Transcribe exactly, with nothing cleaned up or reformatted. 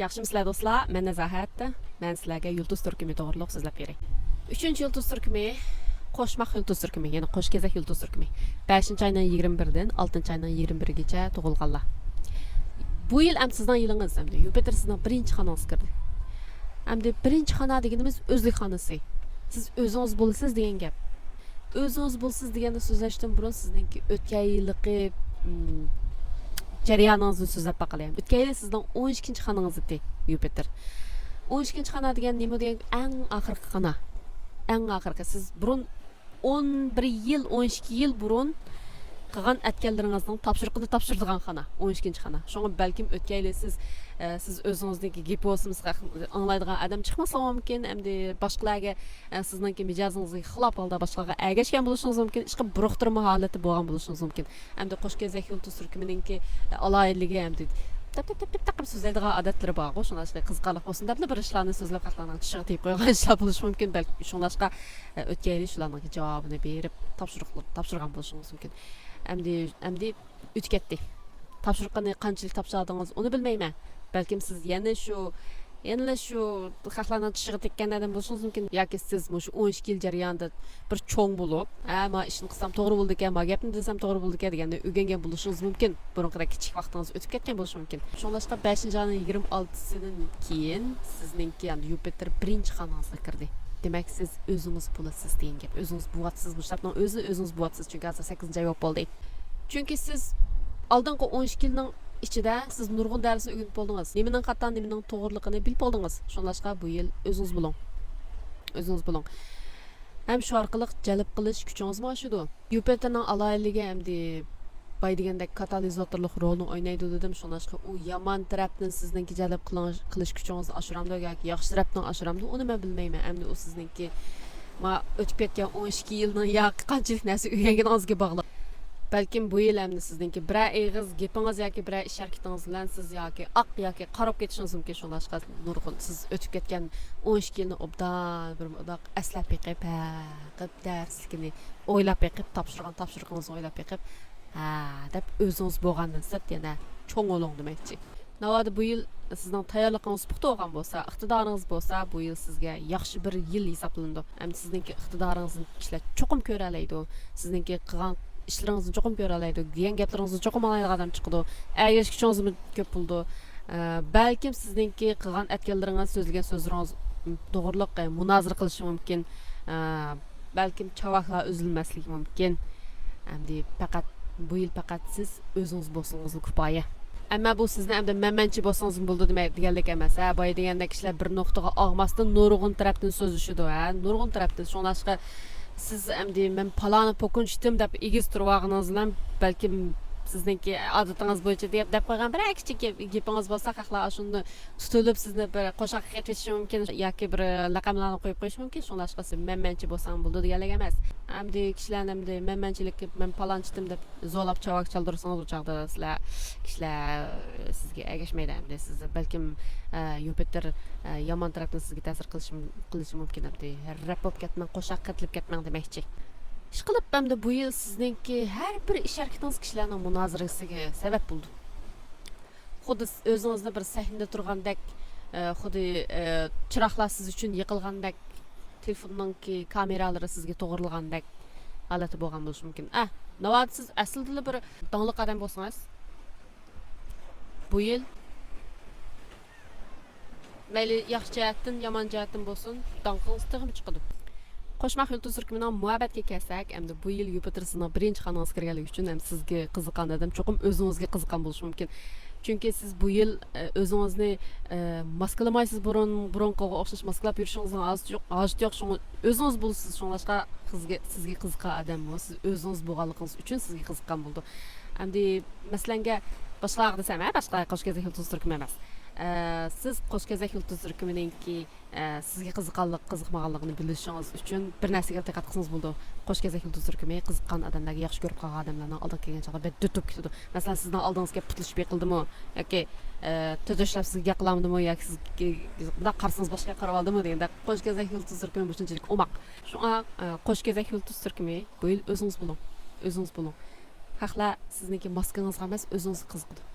ياخشىمۇسىلەر دوستلار؟ مەن نازاھەت. مەن سىلەرگە يۇلتۇز تۈركۈمى توغرۇلۇق سۆزلەپ بېرەي. ئۈچىنچى يۇلتۇز تۈركۈمى، قوشماق يۇلتۇز تۈركۈمى، يەنى قوش كېزەك يۇلتۇز تۈركۈمى. بەشىنچى ئاينىڭ يىگىرمە بىرىدىن ئالتىنچى ئاينىڭ يىگىرمە بىرىگىچە تۇغۇلغانلار. بۇ يىل ئەمدى سىزنىڭ يىلىڭىز، ئەمدى يۇپىتېر سىزنىڭ بىرىنچى خانىڭىزغا كىردى. ئەمدى بىرىنچى خانا دېگىنىمىز ئۆزلۈك خانىسى. سىز ئۆزىڭىز بولىسىز دېگەن گەپ. ئۆزىڭىز بولىسىز دېگەندە سۆزلەشتىن بۇرۇن سىزنىڭكى ئۆتكەن يىللىقى، م، جەريانىڭىزنى سۆزلەپ باقايلى. ئۆتكەن يىلى سىزنىڭ ئون ئىككىنچى خانىڭىز ئىدى يۇپىتېر. ئون ئىككىنچى خانا دېگەن نېمە دېگەن؟ ئەڭ ئاخىرقى خانا. ئەڭ ئاخىرقى. سىز بۇرۇن ئون بىر يىل، ئون ئىككى يىل بۇرۇن قىلغان ئەتكەنلىرىڭىزنىڭ تاپشۇرۇقىنى تاپشۇرىدىغان خانا، ئون ئىككىنچى خانا. شۇڭا بەلكىم ئۆتكەن يىلى سىز، ئە، سىز ئۆزىڭىزنىڭكى گېپى بولسىمۇ ئاڭلايدىغان ئادەم چىقماسلىقى مۇمكىن، ئەمدى باشقىلارغا، ئە، سىزنىڭكى مىجەزىڭىزگە خىلاپ ھالدا باشقىلارغا ئەگەشكەن بولۇشىڭىز مۇمكىن، ئىشقىلىپ بۇرۇقتۇرما ھالەتتە بولغان بولۇشىڭىز مۇمكن. ئەمدى قوش كېزەك يۇلتۇز تۈركۈمىنىڭكى، ئە، ئالاھىدىلىكى ئەمدى تەپ، تەپ، تەپ، تەپ، تەپ قىلىپ سۆزلەيدىغان ئادەتلىرى بارغۇ، شۇڭلاشقا قىزىقارلىق بولسۇن دەپلا بىر ئىشلارنى سۆزلەپ خەقلەرنىڭ چىشىغا تېگىپ قويغان ئىشلار بولۇشى مۇمكىن. بەلكىم شۇڭلاشقا، ئە، ئۆتكەن يىلى شۇلارنىڭكى جاۋابىنى بېرىپ تاپشۇرۇقلىرىنى تاپشۇرغان بولۇشىڭىز مۇمكىن. ئەمدى، ئەمدى ئۆتۈپ كەتتى. تاپشۇرۇقىنى قانچىلىك تاپشۇردىڭىز، ئۇنى بىلمەيمەن. بەلكىم سىز يەنە شۇ، يەنىلا شۇ خەقلەرنىڭ چىشىغا تەگكەن ئادەم بولۇشىڭىز مۇمكىن. ياكى سىز مۇشۇ ئون ئىككى يىل جەريانىدا بىر چوڭ بولۇپ، ھە، ما ئىشنى قىلسام توغرا بولىدىكەن، ما گەپنى دېسەم توغرا بولىدىكەن دېگەننى ئۆگەنگەن بولۇشىڭىز مۇمكىن. بۇرۇنقىدەك كىچىك ۋاقتىڭىز ئۆتۈپ كەتكەن بولۇشى مۇمكىن. شۇڭلاشقا بەشىنچى ئاينىڭ يىگىرمە ئالتىسىدىن كېيىن سىزنىڭكى، يەنى يۇپىتېر بىرىنچى خانىڭىزغا كىردى. دېمەك، سىز ئۆزىڭىز بولىسىز دېگەن گەپ. ئۆزىڭىز بولۇۋاتىسىز، بۇ شەرتنىڭ ئۆزىنى ئۆزىڭىز بولۇۋاتىسىز، چۈنكى ھازىر سەككىزىنچى ئاي بولۇپ بولدى. چۈنكى سىز ئالدىنقى ئون ئىككى يىلنىڭ ئىچىدە سىز نۇرغۇن دەرسنى ئۆگىنىپ بولدىڭىز. نېمىنىڭ خاتا، نېمىنىڭ توغرىلىقىنى بىلىپ بولدىڭىز. شۇڭلاشقا بۇ يىل ئۆزىڭىز بولۇڭ. ئۆزىڭىز بولۇڭ. ھەم شۇ ئارقىلىق جەلپ قىلىش كۈچىڭىزمۇ ئاشىدۇ. يۇپىتېرنىڭ ئالاھىدىلىكى ئەمدى باي دېگەندەك كاتالىزاتورلۇق رولنى ئوينايدۇ دېدىم. شۇڭلاشقا ئۇ يامان تەرەپتىن سىزنىڭكى جەلپ قىلىڭ-، قىلىش كۈچىڭىزنى ئاشۇرامدۇ ياكى ياخشى تەرەپتىن ئاشۇرامدۇ، ئۇنى مەن بىلمەيمەن. ئەمدى ئۇ سىزنىڭكى ما ئۆتۈپ كەتكەن ئون ئىككى يىلنىڭ ياكى قانچىلىك نەرسە ئۆگەنگىنىڭىزگە باغلىق. بەلكىم بۇ يىل ئەمدى سىزنىڭكى بىرەر ئېغىز گېپىڭىز ياكى بىرەر ئىش ھەرىكىتىڭىز بىلەن سىز ياكى ئاق ياكى قارا بولۇپ كېتىشىڭىز مۇمكىن. شۇڭلاشقا نۇرغۇن سىز ئۆتۈپ كەتكەن ئون ئىككى يىلنى ئوبدان بىر مۇنداق ئەسلەپ بېقىپ، ھە، قىلىپ دەرسلىكىنى ئويلاپ بېقىپ، تاپشۇرغان تاپشۇرۇقىڭىزنى ئويلاپ بېقىپ، ھە، دەپ ئۆزىڭىز بولغاندىن سىرت يەنە چوڭ بولۇڭ دېمەكچى. ناۋادا بۇ يىل سىزنىڭ تەييارلىقىڭىز پۇختا بولغان بولسا، ئىقتىدارىڭىز بولسا، بۇ يىل سىزگە ياخشى بىر يىل ھېسابلىنىدۇ. ئەمدى سىزنىڭكى ئىقتىدارىڭىزنى كىشىلەر چوقۇم كۆرەلەيدۇ. سىزنىڭكى قىلغان ئىشلىرىڭىزنى چوقۇم كۆرەلەيدۇ. دېگەن گەپلىرىڭىزنى چوقۇم ئاڭلايدىغان ئادەم چىقىدۇ. ئەگەشكۈچىڭىزمۇ كۆپ بولىدۇ. ئە، بەلكىم سىزنىڭكى قىلغان ئەتكەنلىرىڭىز، سۆزلىگەن سۆزلىرىڭىز توغرۇلۇق، ئە، مۇنازىرە قىلىشى مۇمكىن. ئە، بەلكىم چاۋاكلار ئۈزۈلمەسلىكى مۇمكىن. ئەمدى پەقەت، بۇ يىل پەقەت سىز ئۆزىڭىز بولسىڭىزلا كۇپايە. ئەمما بۇ سىزنى ئەمدى مەنمەنچى بولسىڭىزمۇ بولىدۇ دېمەي-، دېگەنلىك ئەمەس. ھە، بايا دېگەندەك كىشىلەر بىر نۇقتىغا ئاغماستىن نۇرغۇن تەرەپتىن سۆزلىشىدۇ. ھە، نۇرغۇن تەرەپتىن. شۇڭلاشقا سىز ئەمدى مەن پالانى پوكۇنچىتىم دەپ ئېگىز تۇرۇۋالغىنىڭىز بىلەن بەلكىم سىزنىڭكى ئادىتىڭىز بويىچە دەپ، دەپ قويغان بىرەر كىچىك گەپ-، گېپىڭىز بولسا، خەقلەر ئاشۇندىن تۇتۇلۇپ سىزنى بىر قوشاققا قېتىۋېتىشى مۇمكىن ياكى بىر لەقەملەرنى قويۇپ قويۇشى مۇمكىن. شۇڭلاشقا سىز مەنمەنچى بولساڭ بولىدۇ دېگەنلىك ئەمەس. ئەمدى كىشىلەرنى ئەمدى مەنمەنچىلىك، مەن پالانچىتىم دەپ زورلاپ چاۋاك چالدۇرسىڭىز، ئۇ چاغدا سىلەر، كىشىلەر سىزگە ئەگەشمەيدۇ. ئەمدى سىز بەلكىم، ئە، يۇپىتېر، ئە، يامان تەرەپتىن سىزگە تەسىر قىلىشى، قىلىشى مۇمكىن. ئەمدى رەپ بولۇپ كەتمەڭ، قوشاق قېتىلىپ كەتمەڭ دېمەكچى. ئىشقىلىپ، ئەمدى بۇ يىل سىزنىڭكى ھەر بىر ئىش ھەرىكىتىڭىز كىشىلەرنىڭ مۇنازىرىسىگە سەۋەب بولىدۇ. خۇددى سىز ئۆزىڭىزنى بىر سەھنىدە تۇرغاندەك، ئە، خۇددى، ئە، چىراغلار سىز ئۈچۈن يېقىلغاندەك، تېلېفوننىڭكى كامېرالىرى سىزگە توغرىلىغاندەك ھالەتتە بولغان بولۇشى مۇمكىن. ئە، ناۋادا سىز ئەسلىدىلا بىر داڭلىق ئادەم بولسىڭىز، بۇ يىل مەيلى ياخشى جەھەتتىن، يامان جەھەتتىن بولسۇن، داڭقىڭىز تېخىمۇ چىقىدۇ. قوشماق يۇلتۇز تۈركۈمىنىڭ مۇھەببەتكە كەلسەك، ئەمدى بۇ يىل يۇپىتېر سىزنىڭ بىرىنچى خانىڭىزغا كىرگەنلىكى ئۈچۈن ھەم سىزگە قىزىققان ئادەم چوقۇم ئۆزىڭىزگە قىزىققان بولۇشى مۇمكىن. چۈنكى سىز بۇ يىل، ئە، ئۆزىڭىزنى، ئە، ماسكىلىمايسىز، بۇرۇن، بۇرۇنقىغا ئوخشاش ماسكىلاپ يۈرۈشىڭىزنىڭ ھاجىتى يوق، ھاجىتى يوق. شۇڭا ئۆزىڭىز بولىسىز، شۇڭلاشقا سىزگە، سىزگە قىزىققان ئادەممۇ سىز ئۆزىڭىز بولغانلىقىڭىز ئۈچۈن سىزگە قىزىققان بولىدۇ. ئەمدى مەسىلەنگە باشقىلارغا دېسەم، ھە، باشقىلار قوش كېزەك يۇلتۇز تۈركۈم ئەمەس. ئە، سىز قوش كېزەك يۇلتۇز تۈركۈمىنىڭكى، ئە، سىزگە قىزىققانلىق، قىزىقمىغانلىقىنى بىلىشىڭىز ئۈچۈن بىر نەرسىگە دىققەت قىلسىڭىز بولىدۇ. قوش كېزەك يۇلتۇز تۈركۈمى قىزىققان ئادەملەرگە ياخشى كۆرۈپ قالغان ئادەملەرنىڭ ئالدىغا كەلگەن چاغدا بەك دۆتۈپ كېتىدۇ. مەسىلەن، سىزنىڭ ئالدىڭىزغا كېلىپ پۇتلىشىپ يىقىلدىمۇ ياكى، ئە، تۆتەشلەپ سىزگە گەپ قىلالمىدىمۇ ياكى سىز مۇنداق قارىسىڭىز باشقا ياققا قاراۋالدىمۇ دېگەندە، قوش كېزەك يۇلتۇز تۈركۈمى بۇ شۇنچىلىك ئوماق. شۇڭا، ئە، قوش كېزەك يۇلتۇز تۈركۈمى بۇ يىل ئۆزىڭىز بولۇڭ. ئۆزىڭىز بولۇڭ. خەقلەر سىزنىڭكى ماسكىڭىزغا ئەمەس، ئۆزىڭىزگە قىزىقىدۇ.